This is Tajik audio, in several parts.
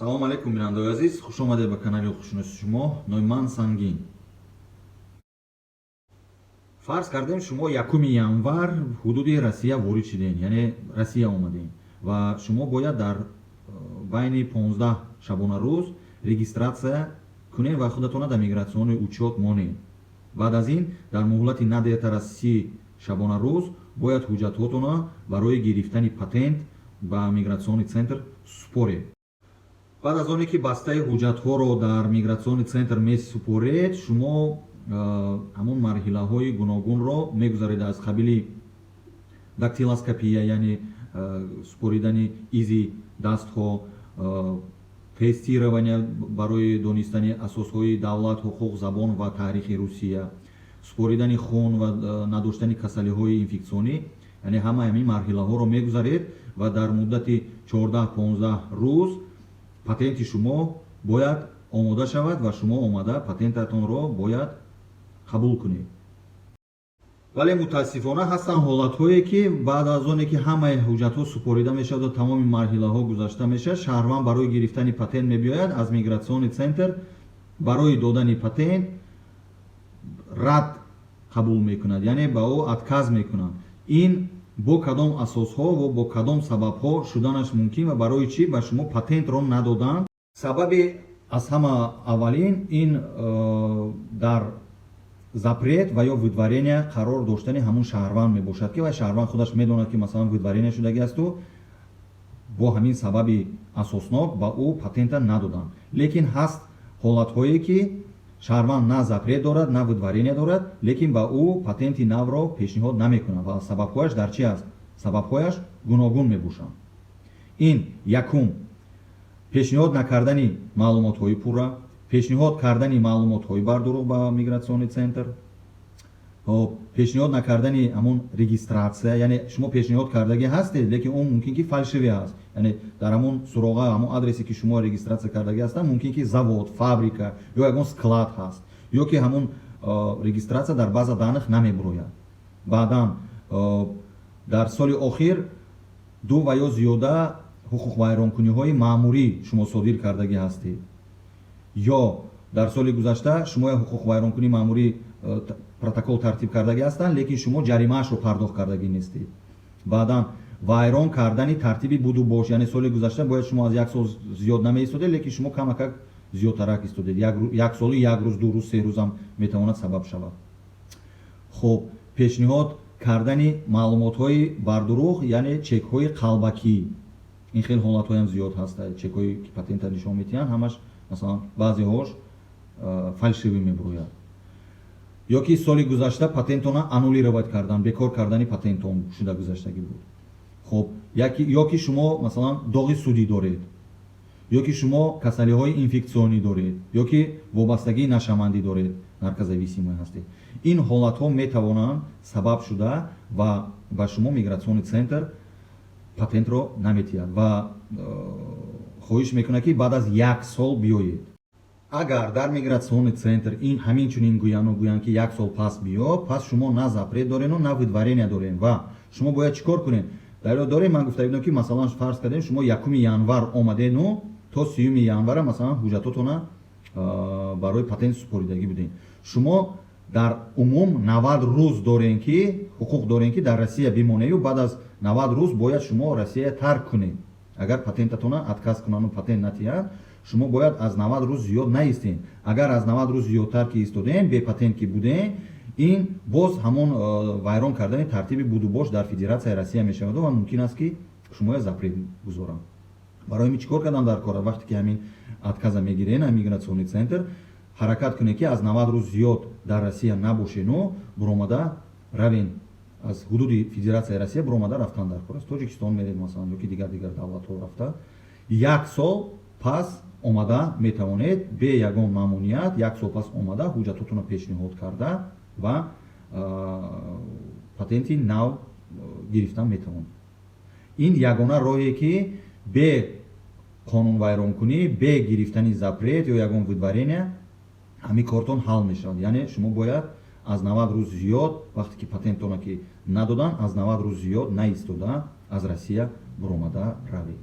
Салому алейкум, бинандаои азиз, хуш омадед ба канали ҳуқуқшиноси шумо. Номи ман Сангин. Фарз кардем, шумо 1 январ ҳудуди Россия ворид шудем, яъне Россия омадем, ва шумо бояд дар байни 15 шабонарӯз регистрация кунед ва худатонро дар миграционный учёт монед. Баъд аз ин дар муҳлати на дертар аз 30 шабонарӯз бояд ҳуҷҷатҳотонро барои гирифтани патент ба миграционный центр супоред. Баъд аз оне ки бастаи ҳуҷҷатҳоро дар миграционный центр месупоред, шумо ҳамон марҳилаҳои гуногунро мегузаред, аз қабили дактилоскопия, яъне супоридани изи дастҳо, тестирование барои донистани асосҳои давлат, ҳуқуқ, забон ва таърихи Русия, супоридани хун ва надоштани касалиҳои инфексионӣ. Яъне ҳамаи ҳамин марҳилаҳоро мегузаред ва дар муддати 14-15 рӯз патенти шумо бояд омода шавад ва шумо омада патентатонро бояд қабул кунед. Вале мутаассифона ҳастанд ҳолатҳое, ки баъд аз оне ки ҳамаи ҳуҷҷатҳо супорида мешавад ва тамоми марҳилаҳо гузашта мешавад, шаҳрванд барои гирифтани патент мебиёяд, аз миграционный центр барои додани патент рад қабул мекунад, яъне ба ӯ отказ мекунанд. Ин бо кадом асосҳо ва бо кадом сабабҳо шуданаш мумкин ва барои чӣ ба шумо патентро надоданд? Сабаби аз ҳама аввалин ин дар запрет ва ё выдворение қарор доштани ҳамун шаҳрванд мебошад, ки вай шаҳрванд худаш медонад, ки масалан выдворение шудагӣ асту бо ҳамин сабаби асоснок ба ӯ патента надоданд. Лекин ҳаст ҳолатҳое, ки шаҳрванд на запрет дорад, на выдворение дорад, лекин ба ӯ патенти навро пешниҳод намекунад. Ва сабабҳояш дар чи аст? Сабабҳояш гуногун мебошанд. Ин якум, пешниҳод накардани маълумотҳои пурра, пешниҳод кардани маълумотҳои бардурӯғ ба миграционный центр, хоб, пешниҳод накардани ҳамон регистрация, яъне шумо пешниҳод кардагӣ ҳастед, лекин он мумкин ки фальшивый ҳаст, яъне дар ҳамон суроға, ҳамон адреси, ки шумо регистрация кардагӣ ҳастанд, мумкин ки завод, фабрика ё ягон склад ҳаст, ё ки ҳамон регистрация дар база данных намебурояд. Баъдан дар соли охир ду ва ё зиёда ҳуқуқвайронкуниҳои маъмурӣ шумо содир кардагӣ ҳастед, ё дар соли гузашта шумо як ҳуқуқвайронкунии маъмурӣ протокол тартиб кардагӣ ҳастанд, лекин шумо ҷаримаашро пардохт кардагӣ нестед. Баъдан вайрон кардани тартиби будубош, яъне соли гузашта бояд шумо аз як сол зиёд намеистодед, лекин шумо камакак зиёдтарак истодед. Як солу як рӯз, 2 рӯз, 3 рӯзам метавонад сабаб шавад. Хуб, пешниҳод кардани маълумотҳои бардурӯғ, яъне чекҳои қалбакӣ. Ин хел ҳолатҳоям зиёд ҳаста. Чекҳое ки патента нишон медиҳанд, ҳамаш, масалан, баъзеҳош фальшивый мебурояд. Ё ки соли гузашта патентона аннулировать кардан, бекор кардани патентон шуда гузаштагӣ буд. Хуб, ё ки шумо, масалан, доғи судӣ доред, ё ки шумо касалиҳои инфексионӣ доред, ё ки вобастагии нашамандӣ доред, наркозависимый ҳастед. Ин ҳолатҳо метавонанд сабаб шуда ва ба шумо миграционный центр патентро наметиҳад ва хоҳиш мекунад, ки баъд аз як сол биёед. Агар дар миграционный центр ин ҳамин чунин гӯяну гӯянд, ки як сол пас биё, пас шумо на запрет дорену, на выдворение дорем ва шумо бояд чӣ кор кунед? Дар ёд дорем, ман гуфта будам, ки масалан, фарз кардем, шумо 1 январ омадену то 30 январа, масалан, ҳуҷҷатотона барои патент супоридагӣ будем. Шумо дар умум 90 рӯз дорем, ки ҳуқуқ дорем, ки дар Россия бимонею баъд аз 90 рӯз бояд шумо Россия тарк кунед. Агар патентатона отказ кунану патент натиҳанд, шумо бояд аз 90 рӯз зиёд наистед. Агар аз 90 рӯз зиёдтар ки истодем, бепатент ки будем, ин боз ҳамон вайрон кардани тартиби будубош дар Федератсияи Россия мешавад ва мумкин аст, ки шумоя запрет гузоранд. Барои ҳамин чӣ кор кардам дар кора? Вақте ки ҳамин отказа мегирен миграционный центр, ҳаракат кунед, ки аз 90 рӯз зиёд дар Россия набошену буромада равен. Аз ҳудуди Федератсияи Россия буромада рафтан дар кор аст. Тоҷикистон меред, масалан, ё ки дигар дигар давлатҳо рафта, як сол пас омада метавонед бе ягон мамуният. Як сол пас омада, ҳуҷҷатотонро пешниҳод карда ва патенти нав гирифтан метавонед. Ин ягона роҳе, ки бе қонунвайронкунӣ, бе гирифтани запрет ё ягон выдворения ҳамин кортон ҳал мешавад. Яъне шумо бояд аз 90 рӯз зиёд, вақте ки патентона ки надоданд, аз 90 рӯз зиёд наистода, аз Россия буромада равед.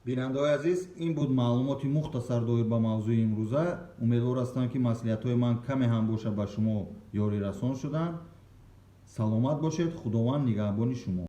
Бинандаҳои азиз, ин буд маълумоти мухтасар доир ба мавзӯи имрӯза. Умедвор ҳастам, ки маслиҳатҳои ман каме ҳам бошад, ба шумо ёрирасон шуданд. Саломат бошед, Худованд нигаҳбони шумо.